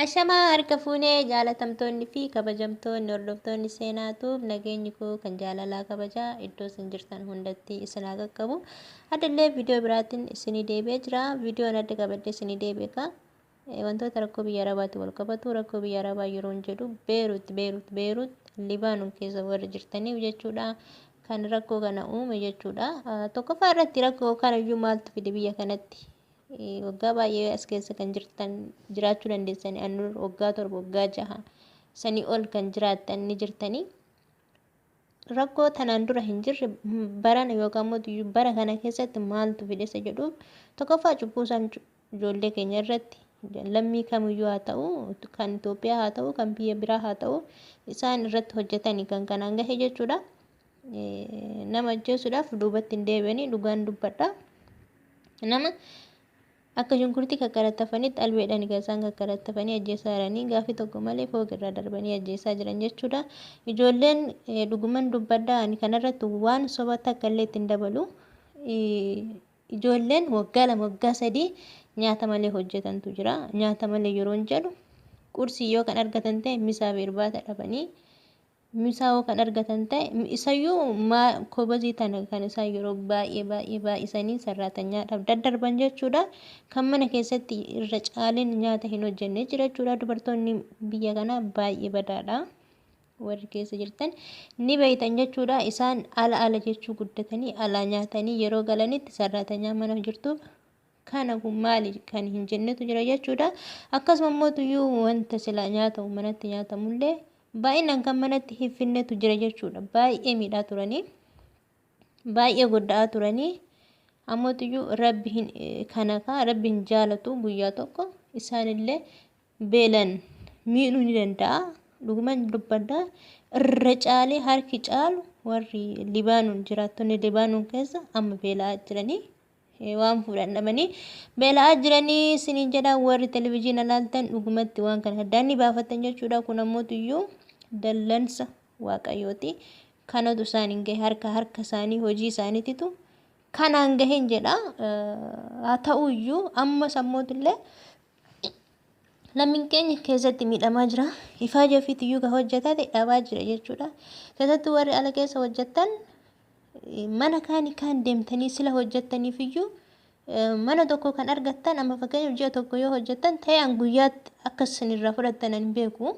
Ashamaa harka fuunee jaalatamtoonni fi kabajamtoonni hordoftoonni seenaatuuf nageenyi koo kan jaalalaa kabajaa iddoo isin jirtan hundatti isin haa qaqqabu. Addallee viidiyoo biraatiin isinii deebi'ee jira. Viidiyoon adda qabadhee isinii deebi'e kaa wantoota rakkoo biyya Arabaatti wal qabatu. Rakkoo biyya Arabaa yeroo hin jedhu Beerut, Beerut, Beerut, Libaanon keessa warra jirtaniif jechuudha. Kan rakkoo kana uume jechuudha. Tokkoffaa irratti rakkoo kanayyuu maaltu fide biyya kanatti? Waggaa baay'ee as keessa kan jirtan jiraachuu dandeessanii, annu waggaa 7, waggaa 6 sanii ol kan jiraattan ni jirtanii. Rakkoo tanaan dura hin jirre barana yookaan immoo bara kana keessatti maaltu fide isa jedhuuf, tokkoffaa cubbuu isaan ijoollee keenya irratti, lammii kamiyyuu haa ta'u, kan Itoophiyaa haa ta'u, kan biyya biraa haa ta'u, isaan irratti hojjetanii kan kanaan gahe jechuudha. Nama ajjeesuudhaaf duubatti hin deebi'anii, dhugaan dubbadha. Nama akka shunkurtii kakkarattafanitti albeedhaan kan isaan kakkarattafanii ajjeesaa jiranii, gaafii tokko malee fooqi irraa darbanii ajjeesaa jiran jechuudha. Ijoolleen, dhuguman dubbadha, ani kanarratti waan soba takka illee ittiin dabalu. Ijoolleen waggaa 2, waggaa 3 nyaata malee hojjetantu jira. Nyaata malee yeroo hin jedhu, qursii yoo kan argatan ta'e, misaa fi irbaata dhabanii, misaa yoo kan argatan ta'e, isayyuu kobazii tana kan isaan yeroo baay'ee baay'ee baay'isanii sarraatanyaadhaaf daddarban jechuudha. Kan mana keessatti irra caaleen nyaata hin hojjenne jira jechuudha. Dubartoonni biyya kanaa baay'ee badaadha. Warri keessa jirtan ni beeytan jechuudha. Isaan ala ala jechuu guddatanii alaa nyaatanii yeroo galanitti sarraatanyaa mana jirtuuf kana kun maali kan hin jennetu jira jechuudha. Akkasuma immoo wanta silaa nyaatamu manatti nyaatamullee baay'inaan kan manatti hin finnetu jira jechuudha. Baay'ee miidhaa turanii, baay'ee godda'aa turanii, ammootiyyuu rabbi hin kana kaa rabbi hin jaalatu, guyyaa tokko isaanillee beelan miidhuu ni danda'a. Dhuguman dubbadha. Irra caalee harki caalu warri Libaanon, jiraattonni Libaanon keessa amma beela'aa jiranii, waan fuudhan dhabanii beela'aa jiranii isiniin jedha. Warri televizyiina laaltan dhugumatti waan kana addaan ni baafattan jechuudha. Kun ammootiyyuu dallansa Waaqayyooti. Kanatu isaan hin gahe, harka harka isaanii hojii isaaniititu kanaan gaheen jedha. Haa ta'uyyuu ammas ammootillee lammiin keenya keessatti miidhamaa jira. Ifaaja ofiitiyyuu kan hojjetate dhabaa jira jechuudha. Keessattuu warri ala keessa hojjettan, mana kaani kaan deemtanii sila hojjettaniif iyyuu mana tokko kan argattan, amma fakkeenyaaf ji'a tokko yoo hojjettan ta'e, an guyyaatti akka isinirraa fudhattan hin beeku.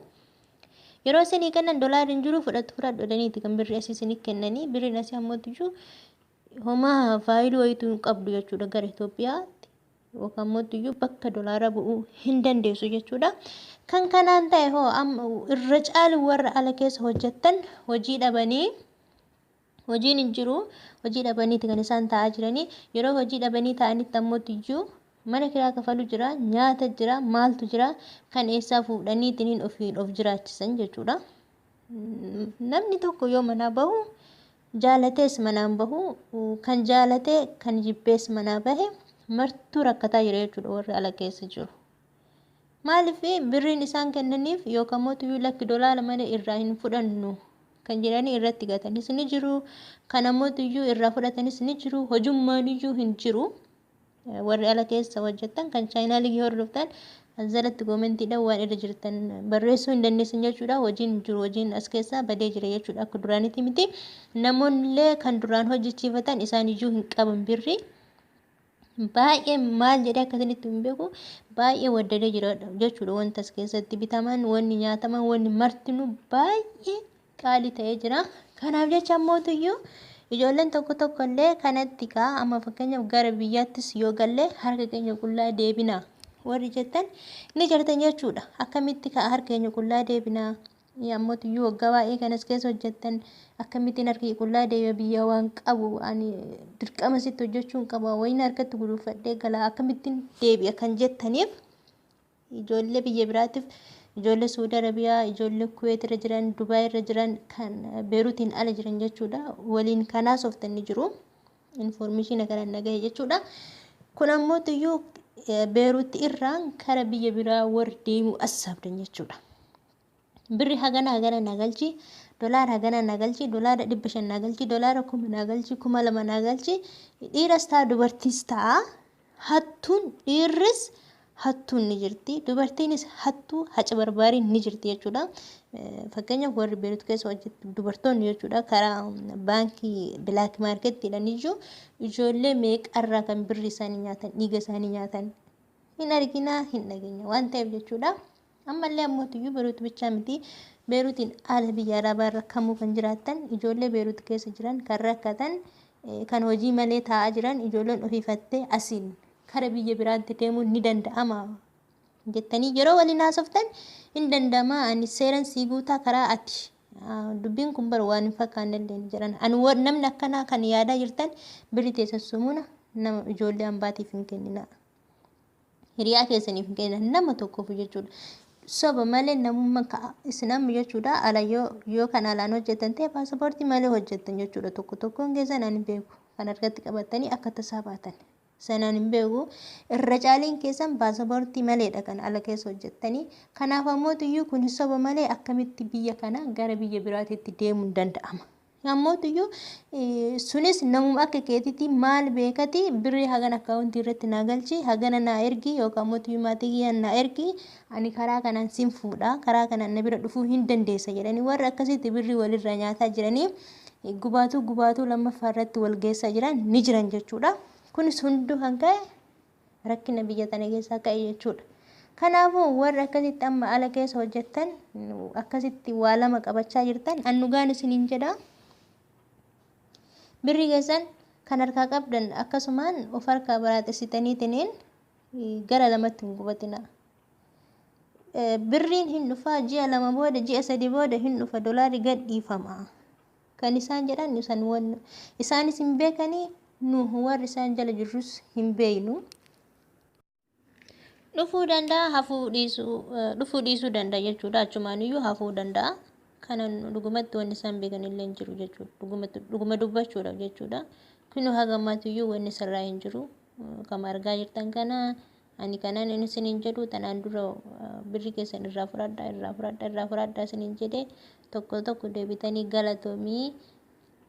Yeroo isinii kennan dolaarri hin jiru, fudhattu fudhadhu jedhaniiti kan birrii asii isinii kennanii. Birriin asii ammoo iyyuu homaa faayilii wayiitu hin qabdu jechuudha gara Itoophiyaatti, yookaan immoo iyyuu bakka dolaara bu'uu hin dandeessu jechuudha. Kan kanaan ta'e hoo amma irra caalu warra ala keessa hojjettan hojii dhabanii, hojiin hin jiru, hojii dhabaniiti kan isaan taa'aa jiranii. Yeroo hojii dhabanii taa'anitti ammoo iyyuu mana kiraa kafalu jira, nyaata jira, maaltu jira, kan eessaa fuudhaniitiin ofiin of jiraachisan jechuudha. Namni tokko yoo manaa bahu jaalatees manaan bahu, kan jaalatee kan jibbees manaa bahe martuu rakkataa jira jechuudha warri ala keessa jiru. Maaliif birriin isaan kennaniif yookaan mootuyyuu lakki dolaara malee irraa hin fudhannu kan jedhanii irratti gatanis ni jiru. Kan ammootuyyuu irraa fudhatanis ni jiru. Hojummaan iyyuu hin jiru. Warri ala keessa hojjettan kan chaayinaalii hordoftan jalatti koomentiidhaan waan irra jirtan barreessuu hin dandeessan jechuudha. Hojiin jiru, hojiin as keessaa badee jira jechuudha. Akka duraanitti miti. Namoonni illee kan duraan hojjechiifatan isaan iyyuu hin qaban birrii. Baay'ee maal jedhee akkasinitti hin beeku, baay'ee waddadee jira jechuudha. Wanta as keessatti bitaman, wanni nyaataman, wanni martinuu baay'ee qaalii ta'ee jira. Kanaaf jecha ammootuyyuu ijoolleen tokko tokko illee kanatti kaa amma fakkeenyaaf gara biyyaattis yoo galle harka keenya qullaa deebina warri jettan ni jirtan jechuudha. Akkamitti kaa harka keenya qullaa deebina? Ammootuyyuu waggaa baay'ee kanas keessa hojjettan, akkamittiin harki qullaa deebi'a? Biyya waan qabu ani dirqama sitti hojjechuu hin qaba, wayin harkatti guduunfadhee gala, akkamittiin deebi'a kan jettaniif, ijoollee biyya biraatiif, ijoollee Suudi Arabiyaa, ijoollee Kuweet irra jiran, Dubaay irra jiran, kan Beeruutiin ala jiran jechuudha. Waliin kanaa sooftan ni jiru. Information kana nagahe jechuudha. Kun ammoo iyyuu Beeruutti irraan kara biyya biraa warri deemuu assaabdan jechuudha. Birri hagana hagana na galchi, dolaara hagana na galchi, dolaara 500 na galchi, dolaara 1000 na galchi, 2000 na galchi. Dhiiras ta'a, dubartiis ta'a. Hattuun dhiirris Hattuun ni jirti. Dubartiinis hattuu haca barbaariin ni jirti jechuudha. Fakkeenyaaf warri Beerut keessa hojjetu dubartoonni jechuudha, karaa baankii black marketiidhaan iyyuu ijoollee meeqarraa kan birri isaanii nyaatan, dhiiga isaanii nyaatan hin arginaa, hin dhageenya waan ta'eef jechuudha. Ammallee ammootiyyuu Beerut bichaa miti, Beerutiin ala biyya Arabaa irra kamuu kan jiraattan, ijoollee Beerut keessa jiran kan rakkatan, kan hojii malee taa'aa jiran, ijoolleen ofiifattee asiin kara biyya biraatti deemuun ni danda'ama jettanii yeroo waliin haasoftan, hin danda'ama, ani seeran sii guutaa karaa ati dubbiin kun bar waan hin fakkaanne illee ni jedhan. Ani namni akkanaa kan yaadaa jirtan, birri teessan sumuna nama ijoollee hambaatiif hin kennina. Hiriyaa keessaniif hin kennina, nama tokkoof jechuudha. Soba malee namummaa isin amma jechuudha, ala yoo kan alaan hojjetan ta'e paasapoortii malee hojjetan jechuudha. Tokko tokkoon keessan ani beeku kan harkatti qabatanii akka tasaa baatan. Sanaan hin beeku, irra caaliin keessan paasapoortii maleedha kan ala keessa hojjettanii. Kanaaf ammootiyyuu kun soba malee akkamitti biyya kana gara biyya biraatitti deemuun danda'ama? Ammootiyyuu sunis namuma akka keetitti maal beekati, birrii hagana akkaawuntii irratti naa galchi, hagana naa ergi, yookaan ammootiyyuu maatii kiyyaan naa ergi, ani karaa kanaan sin fuudha, karaa kanaan na bira dhufuu hin dandeessa jedhanii warra akkasitti birrii walirraa nyaataa jiranii gubaatuu gubaatuu lammaffaa irratti wal geessaa jiran ni jiran jechuudha. Kunis hunduu kan ka'e rakkina biyya tana keessaa ka'e jechuudha. Kanaafuu warri akkasitti amma ala keessa hojjettan, akkasitti waa lama qabachaa jirtan, annugaan isiniin jedha. Birrii keessan kan harkaa qabdan akkasumaan of harkaa baraaxessitaniitiniin gara lamatti hin gubatina. Birriin hin dhufa, ji'a 2 booda, ji'a 3 booda hin dhufa, dolaarri gad dhiifama. Kan isaan jedhan isaanis hin beekanii, nu warri isaan jala jirrus hin beeknu. Dhufuu danda'a, hafuu dhiisuu, dhufuu dhiisuu danda'a jechuudha. Achumaan iyyuu hafuu danda'a. Kana dhugumatti wanni isaan beekan illee hin jiru jechuudha. Dhugumatti dhuguma dubbachuudhaaf jechuudha. Kunu haga ammaatti iyyuu wanni sirraa hin jiru. Kama argaa jirtan kana ani kanaan inni isiniin jedhu, tanaan dura birri keessan irraa fudhadhaa, irraa fudhadhaa, irraa fudhadhaa isiniin jedhe, tokko tokko deebitanii galatoomii,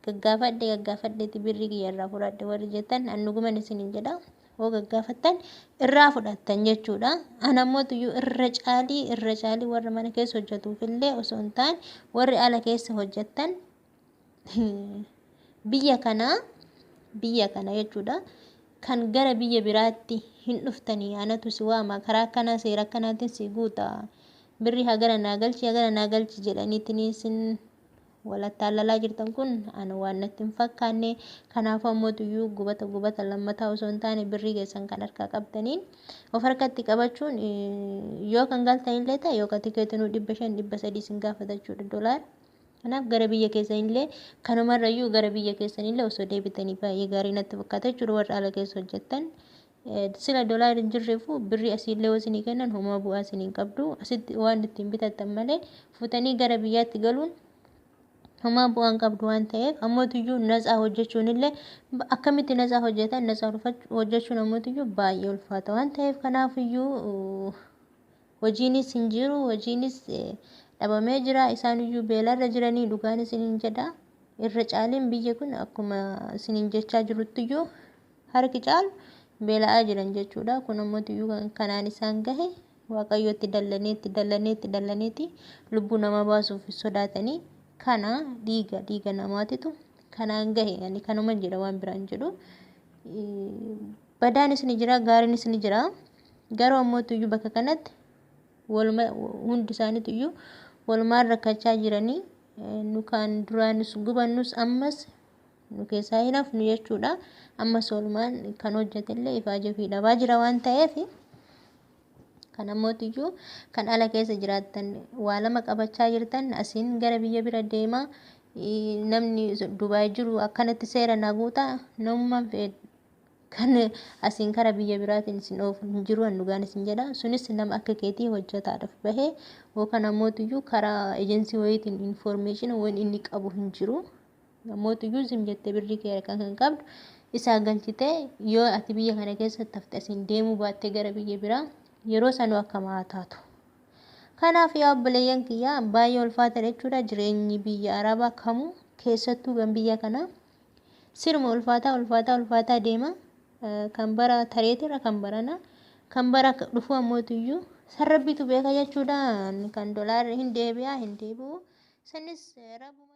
gaggaafadhe gaggaafadheeti birri kiyya irraa fudhadhe warri jettan, an dhuguman isiniin jedha. Hoo gaggaafattan irraa fudhattan jechuudha. An ammootiyyuu irra caalii, irra caalii warra mana keessa hojjetuuf illee osoo hin taane, warri ala keessa hojjettan biyya kanaa, biyya kana jechuudha. Kan gara biyya biraatti hin dhuftanii, anatu si waama, karaa akkanaa seera akkanaatiin si guuta, birri hagana naa galchi, hagana naa galchi jedhaniitiin isin walattaalalaa jirtan kun ana waan natti hin fakkaanne. Kanaafuu ammootiyyuu gubata gubata lammataa osoo hin taane, birrii keessan kan harkaa qabdaniin of harkatti qabachuun, yoo kan galtan illee ta'e, yookaan tikeetinuu 500, 300 isin gaafata jechuudha dolaara. Kanaaf gara biyya keessanillee kanumarrayyuu gara biyya keessanillee osoo deebitanii baay'ee gaarii natti fakkaata jechuudha, warra ala keessa hojjettan. Sila dolaarri hin jirreefu birrii asiillee yoo isinii kennan homaa bu'aa isinii hin qabdu. Asitti waan ittiin bitattan malee fuutanii gara biyyaatti galuun homaa bu'aa hin qabdu waan ta'eef, ammootiyyuu natsaa hojjechuun illee, akkamitti natsaa hojjetan, natsaa hojjechuun ammootiyyuu baay'ee ulfaata waan ta'eef, kanaafiyyuu hojiinis hin jiru, hojiinis dhabamee jira, isaaniyyuu beelarra jiranii. Dhugaan isiniin jedha, irra caaliin biyya kun akkuma isiniin jechaa jiruttiyyuu harki caalu beela'aa jiran jechuudha. Kun ammootiyyuu kanaan isaan gahe Waaqayyootti dallaneetti dallaneetti dallaneeti lubbuu namaa baasuuf sodaatanii kana dhiiga dhiiga namaatitu kanaan gahe. Ani kanuman jedha, waan biraan jedhu. Badaanis ni jira, gaariinis ni jira. Garuu ammootiyyuu bakka kanatti waluma hundi isaaniitu walumaan rakkachaa jiranii, nu kan duraanis gubannus ammas nu keessaa hin hafnu jechuudha. Ammas walumaan kan hojjetellee ifaajee fi dhabaa jira waan ta'eef, kan ammootiyyuu kan ala keessa jiraattan waa lama qabachaa jirtan, asiin gara biyya bira deema, namni Dubaay jiru akkanatti seera na guuta, namummaan fe'e kan asiin kara biyya biraatiin isin oofu hin jiru. An dhugaan isin jedha, sunis nama akka keetii hojjetaadhaaf bahee yookaan ammootiyyuu karaa ejensii wayiitiin information waan inni qabu hin jiru. Ammootiyyuu zim jettee birrii kee harkaan kan qabdu isaa galchitee, yoo ati biyya kana keessatti hafte, asiin deemuu baattee gara biyya biraa, yeroo sanuu akkam haa taatu? Kanaaf yaa obboleeyyan kiyyaa, baay'ee ulfaata jechuudha jireenyi biyya Arabaa kamuu, keessattuu kan biyya kanaa siruma ulfaataa ulfaataa ulfaataa deema. Kan bara tareetirra kan barana Kan bara dhufu ammootiyyuu san rabbitu beeka jechuudha. Kan dolaarri hin deebi'a hin deebi'u. Sanis rabbuma.